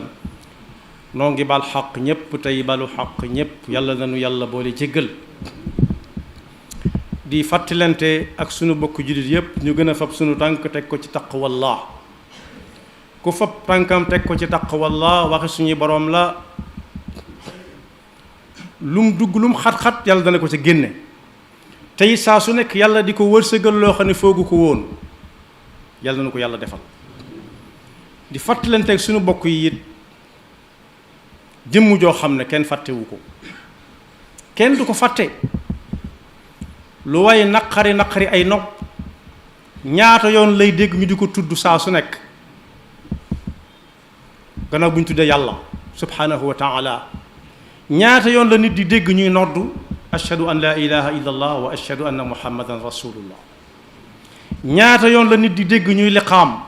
noo ngi bal xaq ñépp tey balu xaq ñépp yàlla nanu yàlla boole jéggal di fàttalante ak sunu bokk jullit yépp ñu gën a fab sunu tànk teg ko ci taqwallah ku fab tànkam teg ko ci taqwallah waxi suñuy boroom la lum dugg lum xat-xat yàlla dana ko ci génne tey saa su nekk yàlla di ko wërsëgal loo xam ne foogu ko woon yàlla na ko yàlla defal di fàttalante ak sunu bokk yi it jëmm joo xam ne kenn fàttewu ko kenn du ko fàtte lu waaye naqari naqari ay nopp ñaata yoon lay dégg ñu di ko tudd saa su nekk gannaaw bu ñu tuddee yàlla subhanahu wa taala ñaata yoon la nit di dégg ñuy noddu ashhadu an la ilaha illa allah wa ashhadu anna muhammadan rasulullah ñaata yoon la nit di dégg ñuy liqaam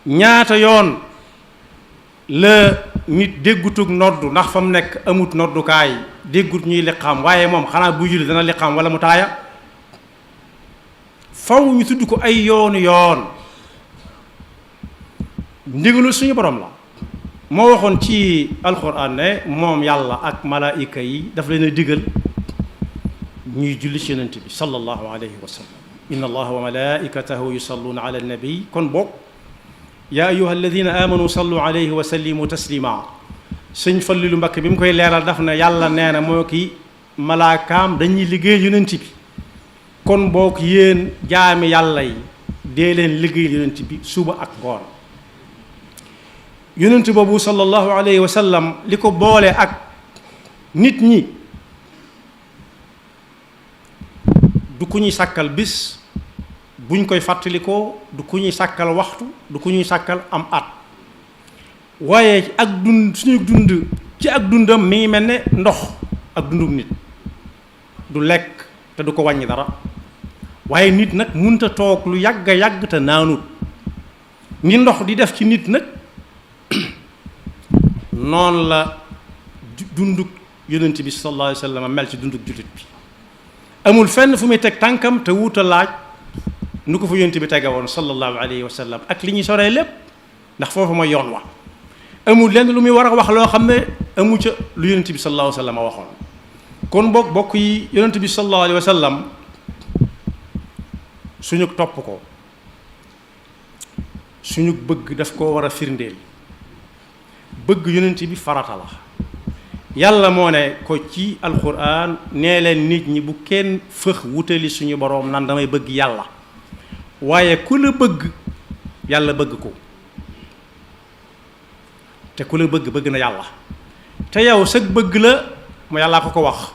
ñaata yoon la nit déggutug noddu ndax fa mu nekk amut noddukaay déggut ñuy liqaam waaye moom xanaa buy julli dana liqaam wala mu taaya faw ñu tudd ko ay yoonu yoon ndigalul suñu borom la moo waxoon ci alquran ne moom yàlla ak malaayika yi daf leen a digal ñuy julli ci yonent bi sallallahu alayhi wa sallam inna allaha wa malaikatahu yusalluna ala nabi kon boog yaa ayuha alladina amanu sallu alayhi wa sallimu taslima sëñ Fallilu Mbakke bi mu koy leeral daf ne yàlla nee na moo ki malaakaam dañuy liggéey yonent bi kon boog yéen jaami yàlla yi dee leen liggéey yonent bi suba ak ngoon yonent boobu sallallahu alayhi wa sallam li ko boole ak nit ñi du ku ñuy sàkkal bis buñ koy fàttalikoo du ku ñuy sàkkal waxtu du ku ñuy sàkkal am at waaye ak dund suñu dund ci ak dundam mi ngi mel ne ndox ak dundum nit du lekk te du ko wàññi dara waaye nit nag munta toog lu yàgg a yàgg te naanut ni ndox di def ci nit nag noonu la dunduk yonent bi sallallahu alayhi wa sallam mel ci dunduk jullit bi amul fenn fu muy teg tànkam te wuta laaj nu ko fa yonent bi tege woon sallallahu alayhi wa sallam ak li ñuy soree lépp ndax foofu mooy yoon wa amul lenn lu muy war a wax loo xam ne amu ca lu yonent bi sallallahu alayhi wa sallam waxoon kon bokk yi yonent bi sallallahu alayhi wa sallam suñu topp ko suñu bëgg daf koo war a firndeel bëgg yonent bi farata la yàlla moo ne ko ci alquran nee leen nit ñi bu kenn fëx wutali suñu boroom nan damay bëgg yàlla waaye ku la bëgg yàlla bëgg ko te ku la bëgg bëgg na yàlla te yow sag bëgg la mu yàllaa ko wax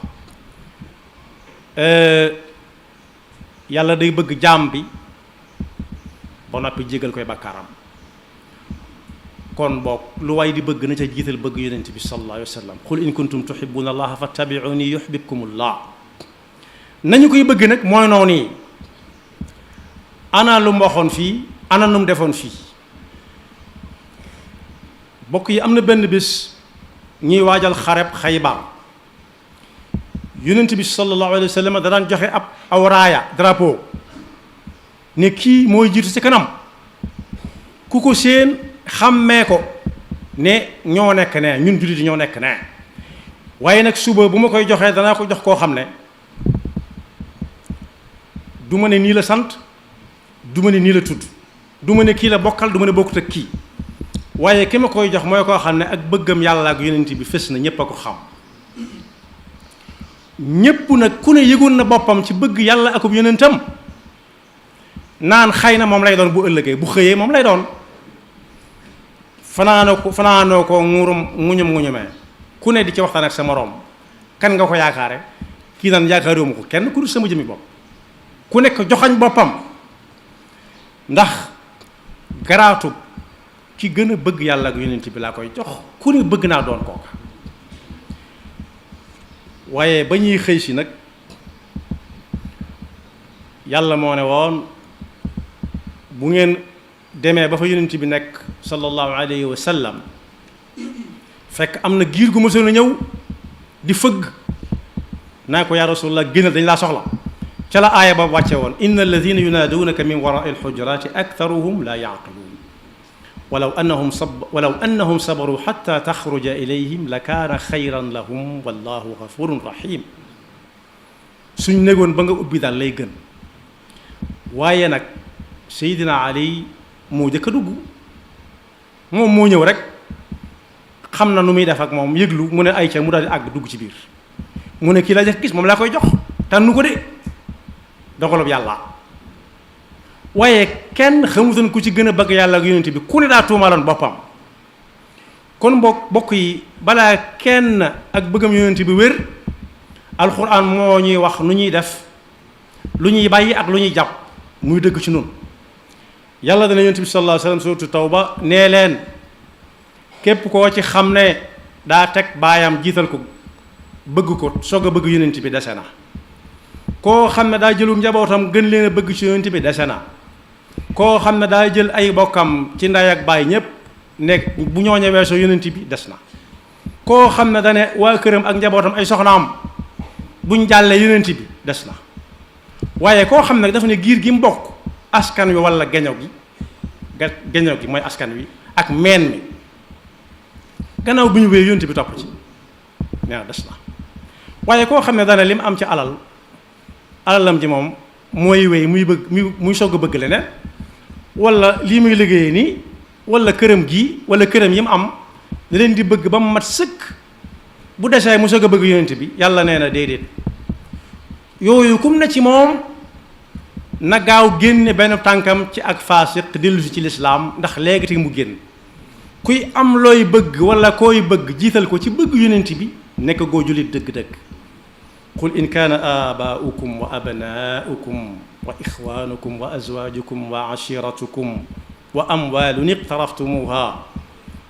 yàlla day bëgg jaam bi ba noppi jégal koy bakkaaram kon boog lu waay di bëgg na ca jiital bëgg yonent bi sallallahu alayhi wa sallam qul in kuntum tuhibbuna allaha fattabi'uni yuhibbukumullah nañu koy bëgg nag mooy noonu yi ana lu mu waxoon fii ana nu mu defoon fii bokk yi am na benn bés ñuy waajal xareb Xaybar yonent bi sallallahu alayhi wa sallam da daan joxe aw raaya drapeau ne kii mooy jiitu ci kanam ku ko séen xàmmee ko ne ñoo nekk ne ñun jullit ñoo nekk ne waaye nag suba bu ma koy joxee danaa ko jox koo xam ne du ma ne nii la sant du ma ne nii la tudd du ma ne kii la bokkal du ma ne bokkut ak kii waaye ki ma koy jox mooy koo xam ne ak bëggam yàlla ak yonent bi fës na ñépp a ko xam ñépp nag ku ne yëgoon na boppam ci bëgg yàlla akub yonentam naan xëy na moom lay doon bu ëllëgee bu xëyee moom lay doon fanaanoo ko nguñumee ku ne di ci waxtaan ak sa moroom kan nga ko yaakaare kii naan yaakaarewuma ko kenn ku dul sama jëmi bopp ku nekk joxañ boppam ndax garaatu ki gën a bëgg yàlla ak yonent bi laa koy jox ku ne bëgg naa doon kooka waaye ba ñuy xëy si nag yàlla moo ne woon bu ngeen demee ba fa yonent bi nekk sallallahu alayhi wa sallam fekk am na giir gu mësoon a ñëw di fëgg naa ko yaa rasulullah génnal dañ laa soxla ca la aaya ba wàcce woon inna alladina yunaaduunaka min warai alxujuraati aktharuhum la yaqiluun walaw annahum sabaru xatta taxruja ilayhim la kaana xayran lahum wallahu gafurun rahim. suñ négoon ba nga ubbi daal lay gën. waaye nag Seydina Ali moo jëkk a dugg, moom moo ñëw rek xam na nu muy def ak moom yëglu mu ne ay ca mu daal di àgg dugg ci biir. mu ne kii la jëkk gis moom laa koy jox tànnu ko de, dogalub yàlla. waaye kenn xamutoon ku ci gën a bëgg yàlla ak yonent bi, ku ne daa tuumaloon boppam. kon bokk yi balaa kenn ak bëggam yonent bi wér, alxuraan moo ñuy wax nu ñuy def, lu ñuy bàyyi ak lu ñuy jàpp muy dëgg ci noonu. yàlla dana yonent bi sallallahu alayhi wa sallam suuratu Tawba nee leen képp koo ci xam ne daa teg baayam jiital ko bëgg ko soog a bëgg yonent bi dese na. koo xam ne daa jëlu njabootam gën leen a bëgg ci yonent bi dese na. koo xam ne daa jël ay bokkam ci ndey ak baay ñépp nekk bu ñooñe weesoo yonent bi des na. koo xam ne dane waa këram ak njabootam ay soxnaam buñ jàllee yonent bi des na. waaye koo xam ne dafa ne giir gi mu bokk askan wi walla geño gi mooy askan wi ak meen mi gannaaw bu ñu wéyee yonent bi topp ci nee na des na. waaye koo xam ne dane li mu am ci alalam ji moom mooy wéy muy soog a bëgg leneen, walla lii muy liggéeyee nii, walla këram gii walla këram yi mu am da leen di bëgg ba mu mat sëkk, bu desee mu soog a bëgg yonent bi. yàlla nee na déedéet, yooyu kum na ci moom na gaaw génne benn tànkam ci ak faasiq dellusi ci lislaam, ndax léegi te mu génn. kuy am looy bëgg walla koy bëgg jiital ko ci bëgg yonent bi nekk goo jullit dëgg-dëgg. qul in kaana aabaa'ukum wa abnaa'ukum wa ixwaanukum wa azwaajukum wa ashiratukum wa amwaalun iqtaraftumuuha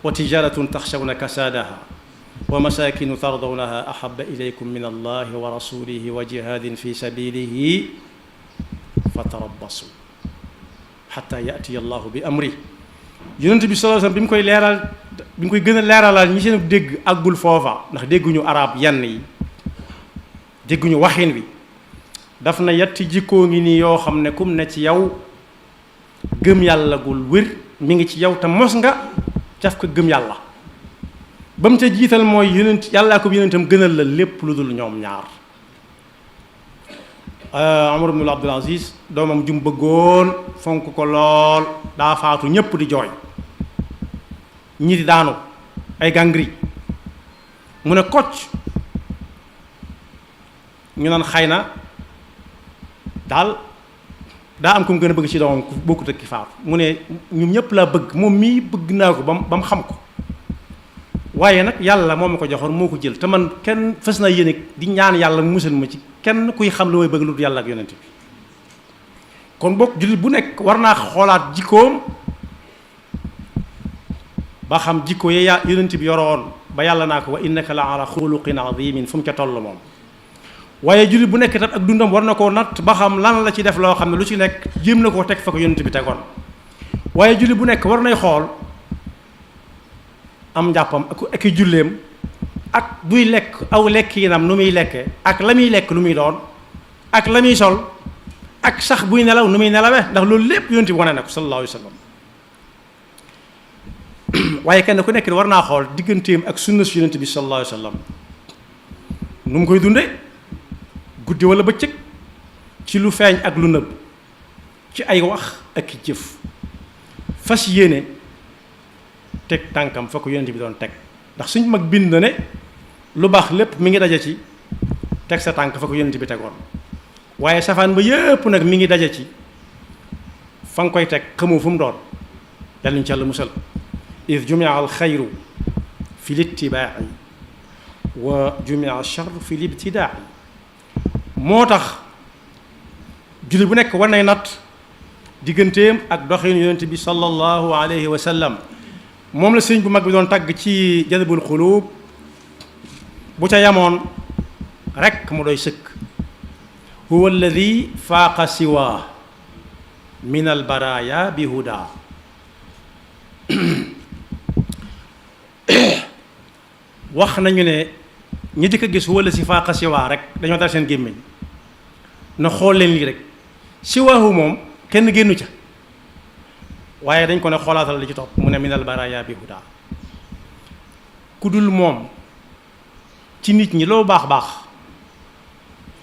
wa tijaratun taxshawna kasaadaha wa masaakinu tardawnaha ahabba ilaykum min allahi wa rasulihi wa jihaadin fi sabilihi fatarabbasu xatta yatiya allahu bi amri. yonent bi sallallahu alayhi wasallam bi mu koy leeral, bi mu koy gën a leeralal ñi seen dégg àggul foofa, ndax dégguñu arab yenn yi, dégguñu waxin wi. daf na yetti jikkoo ngi nii yoo xam ne kum ne ci yow gëm yàlla gul wér mi ngi ci yow te mos nga caf ko gëm yàlla. ba mu ca jiital mooy yonent yàllaa ko yonentam gënal la lépp lu dul ñoom ñaar. Umar ibn Abdul Aziz doomam jum bëggoon fonk ko lool daa faatu ñépp di jooy, ñi di daanu ay gàngri. mu ne kocc ñu naan xëy na daal daa am ku mu gën a bëgg ci doomam ku bokkut ak ki faatu. mu ne ñoom ñëpp laa bëgg, moom mii bëgg naa ko ba mu xam ko, waaye nag yàlla moo ma ko joxoon moo ko jël, te man kenn fas naa yéene di ñaan yàlla mu musal ma ci kenn kuy xam lu may bëgg lu dul yàlla ak yonent bi. kon bokk jullit bu nekk war naa xoolaat jikkoom ba xam jikko yi yonent bi yoroon ba yàlla naa ko wa innaka la ala xuluqin azimin fu mu ca toll moom. waaye jullit bu nekk tam ak dundam war na koo natt ba xam lan la ci def loo xam ne lu ci nekk jéem na koo teg fa ko yonent bi tegoon. waaye jullit bu nekk war nay xool am njàppam ak i julleem ak buy lekk aw lekkiinam nu muy lekke ak la muy lekk lu muy doon ak la muy sol ak sax buy nelaw nu muy nelawee, ndax loolu lépp yonent bi wane na ko sallallahu alayhi wa sallam. waaye kenn ku nekk war naa xool digganteem ak sunna si yonent bi sallallahu alayhi wa sallam nu mu koy dunde guddi wala bëccëg, ci lu feeñ ak lu nëbb, ci ay wax ak i jëf, fas yéene teg tànkam fa ko yonent bi doon teg. ndax suñ mag bind na ne lu baax lépp mi ngi daje ci teg sa tànk fa ko yonent bi tegoon, waaye safaan ba yépp nag mi ngi daje ci fa nga koy teg xamoo fu mu doon. yàlla ñu ci yàlla musal. id jumia al xayru fi littibaai wa jumia al char fi libtidaai. moo tax julli bu nekk war nay natt digganteem ak doxin yonent bi sallallahu alayhi wa sallam. moom la sëñ bu mag bi doon tagg ci jadbul xuluub, bu ca yamoon rekk mu doy sëkk. huwa alladi faaqa siwa min albaraya bi huda. wax nañu ne ñi di ko gis huwa alladi faaqa siwa rek dañoo dal seen gémmiñ na xool leen lii rek. siwaahu moom kenn génnu ca, waaye dañ ko ne xoolaatal li ci topp mu ne minal baraya bi huda ku dul moom ci nit ñi loo baax baax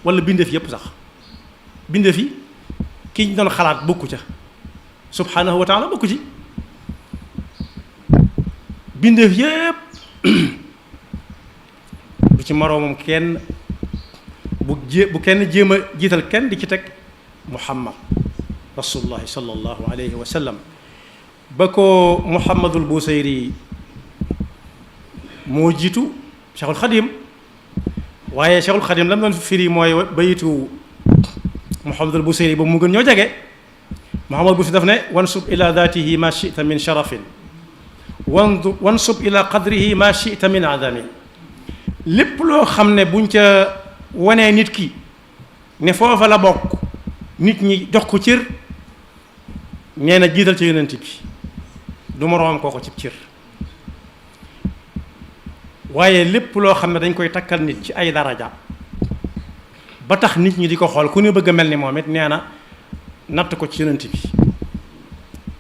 wala bindeef yépp sax bindeef yi ki ñu doon xalaat bokku ca subhanahu wa taala bokku ci bindeef yépp du ci moroomam kenn bu kenn jéem a jiital kenn di ci teg muhammad rasulullahi sallallahu alayhi wa sallam ba ko muhammadul busayri moo jiitu cheikhul xadim waaye cheikhul xadim lam doon firi mooy bayitu muhammadul busayri ba mu gën ñoo jege muhammadul busayri daf ne wansub ila datihi ma chita min sharafin wansub ila qadrihi ma chita min adami lépp loo xam ne buñ ca wanee nit ki ne foofa la bokk nit ñi jox ko cër nee na jiital ci yonent bi du moroomam kooko ci cër waaye lépp loo xam ne dañ koy takkal nit ci ay daraja ba tax nit ñi di ko xool ku ne bëgg a mel ni moom it nee na natt ko ci yonent bi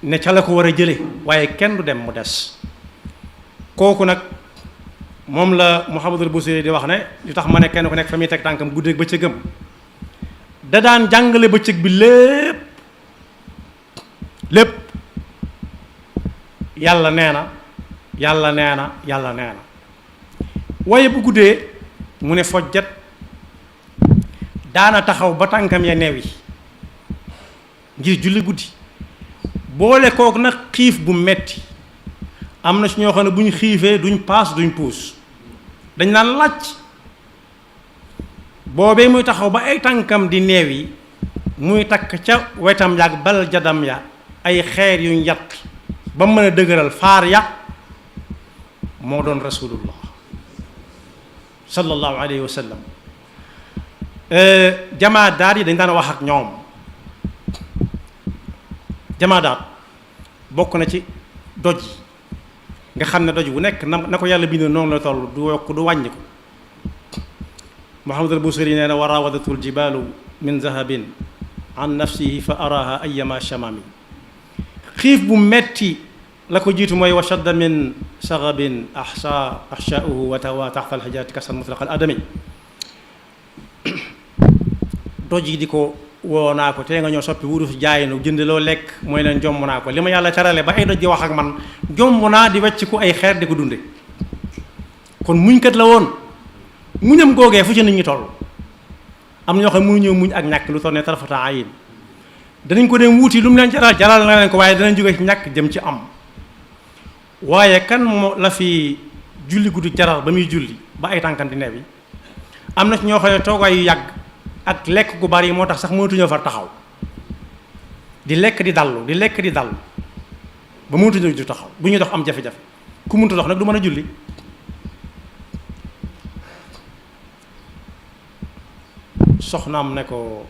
ne ca la ko war a jële waaye kenn du dem mu des kooku nag moom la Muhammadul Busiri di wax ne li tax ma ne kenn ku nekk fa muy teg tànkam guddeeg bëccëgam da daan jàngale bëccëg bi lépp yàlla nee na yàlla nee na yàlla nee na waaye bu guddee mu ne fojjat daana taxaw ba tànkam ya neew yi ngir julli guddi boole kook nag xiif bu metti am na ci ñoo xam ne bu ñu xiifee duñ paas duñ puus dañ naan làcc boobee muy taxaw ba ay tànkam di neew yi muy takk ca wetam yàgg bal jadam ya ay xeer yuñ yatt ba mën a dëgëral faar ya moo doon rasulullah sallallahu alayhi wa sallam jamaadaat yi dañ daan wax ak ñoom jamaadaat bokk na ci doj yi nga xam ne doj bu nekk na ko yàlla bind noonu la toll du yokk du wàññi ko Muhammad al-Busiri nee na wa rawadatu al-jibaalu min zahabin an nafsihi fa araha ayyama shamami xiif bu metti la ko jiitu mooy wa shadda min saxabin ahshauhu wa tawa taxta alxijaati kasal mutlaq al adami doj yi di ko woo naa ko tey nga ñoo soppi wurus jaay nu jënd loo lekk mooy leen jomm naa ko li ma yàlla carale ba ay doj di wax ak man jomm naa di wecc ku ay xeer di ko dunde kon muñkat la woon muñam googee fu ci nit ñi toll am ñoo xam ne mu ñëw muñ ak ñàkk lu toll ne tarafata ayin danañ ko dem wuuti lu mu leen jaral na leen ko waaye danañ jóge ci ñàkk jëm ci am waaye kan moo la fi julli guddi jaral ba muy julli ba ay tànkam di neew yi am na ci ñoo xam ne toogaay yu yàgg ak lekk gu bari moo tax sax mënatuñoo far taxaw di lekk di dallu di lekk di dallu ba mënatuñoo du taxaw bu ñuy dox am jafe-jafe ku mëntu dox nag du mën a julli soxnaam ne ko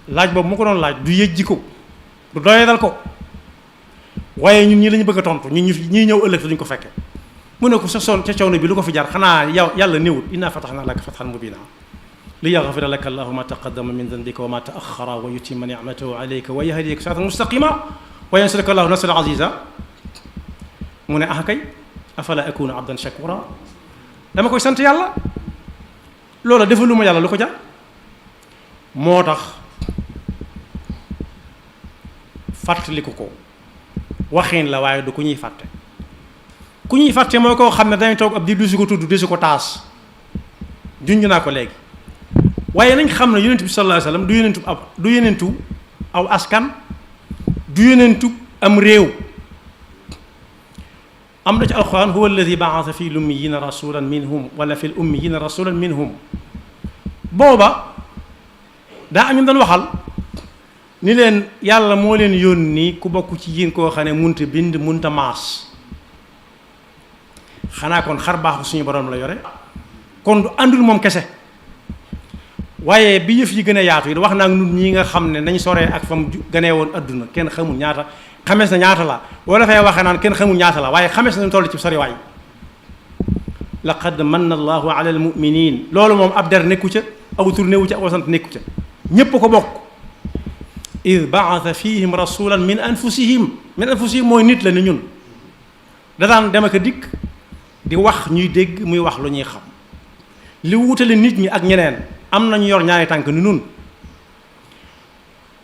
laaj boobu mu ko doon laaj du yëjji ko du doyadal ko waaye ñun ñii lañu bëgg a tontu ñun ñii ñëw ëllëg te duñ ko fekke mu ne ko sa son ca coono bi lu ko fi jar xanaa yow yàlla néewut inna fatahnaa laka fathan mubiina li yaghfira laka allahu ma taqaddama min dhanbika wa ma ta'akhkhara wa yutimma ni'matahu alayka wa yahdiyaka siratan mustaqima wa yansuraka allahu nasran aziza mu ne ah kay afala akunu abdan shakura dama koy sant yàlla loola defaluma yàlla lu ko jar moo tax fàttaliku ko waxin la waaye du ku ñuy fàtte ku ñuy fàtte mooy koo xam ne dañu toog ab di du si ko tudd di si ko taas junj naa ko léegi waaye nañ xam ne yonent bi sallallahu alayhi wasallam du yonentu aw askan du yonentu am réew am na ci alquran huwa alladi ba'atha fi lummiyina rasulan minhum wala fi l ummiyina rasulan minhum booba daa am ñu doon waxal ni leen yàlla moo leen yónni ku bokk ci yéen koo xam ne munta bind munta maas xanaa kon xar baaxu suñu borom la yore kon du àndul moom kese waaye bi yëf yi gën a yaatu yi wax naa nun ñi nga xam ne nañ soree ak fam gënee woon adduna kenn xamul ñaata xamees na ñaata la wala fay waxee naan kenn xamul ñaata la waaye xamees nañ toll ci sori waay laqad manna allahu ala al muminin loolu moom ab der nekku ca aw tur newu ca aw sant nekku ca ñépp ko bokk id baatha fihim rasulan min anfusihim mooy nit la ni ñun da daan dem ak a dikk di wax ñuy dégg muy wax lu ñuy xam li wutale nit ñi ak ñeneen am nañu yor ñaari tànk ni nun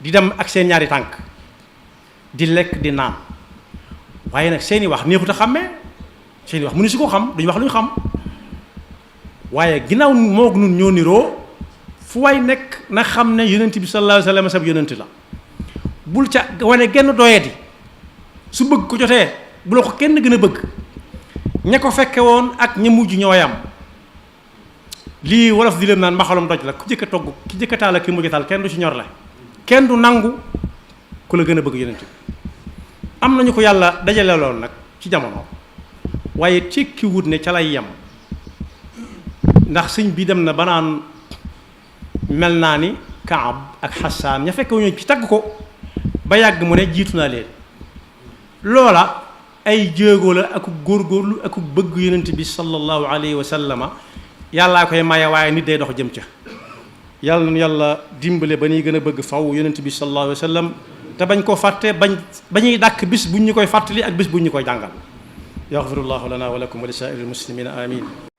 di dem ak seen ñaari tànk di lekk di naan waaye nag seeni wax neexut a xàmmee seeni wax mu ni su ko xam duñu wax lu ñu xam waaye ginnaaw moog nun ñoo niroo fu waay nekk na xam ne yonent bi sallallahu alayhi wa sallam sab yonent la bul ca wane genn doyadi su bëgg ko jotee bu la ko kenn gën a bëgg ña ko fekke woon ak ña mujj ñooyam lii wolof di leen naan mbaxalum doj la ku jëkk a togg ki jëkk a taal ak ki mujj taal kenn du ci ñor la kenn du nangu ku la gën a bëgg yonent bi am nañu ko yàlla dajale loon nag ci jamono waaye tekki wut ne ca lay yem ndax sëñ bi dem na ba naan mel naa ni Kaab ak Xasaan ña fekk ñoo ci tagg ko ba yàgg mu ne jiitu naa leen loola ay jéego la ak góorgóorlu ak bëgg yonent bi sallallahu alayhi wa sallama yàllaa koy maye waaye nit day dox jëm ca yàlla na yàlla dimbale ba ñuy gën a bëgg faw yonent bi sallallahu alayhi wa sallam te bañ koo fàtte bañuy dàkk bis buñ ñu koy fàttali ak bis buñ ñu koy jàngal yaxfirullahu lana wa lakum wa li saa'iril muslimina amin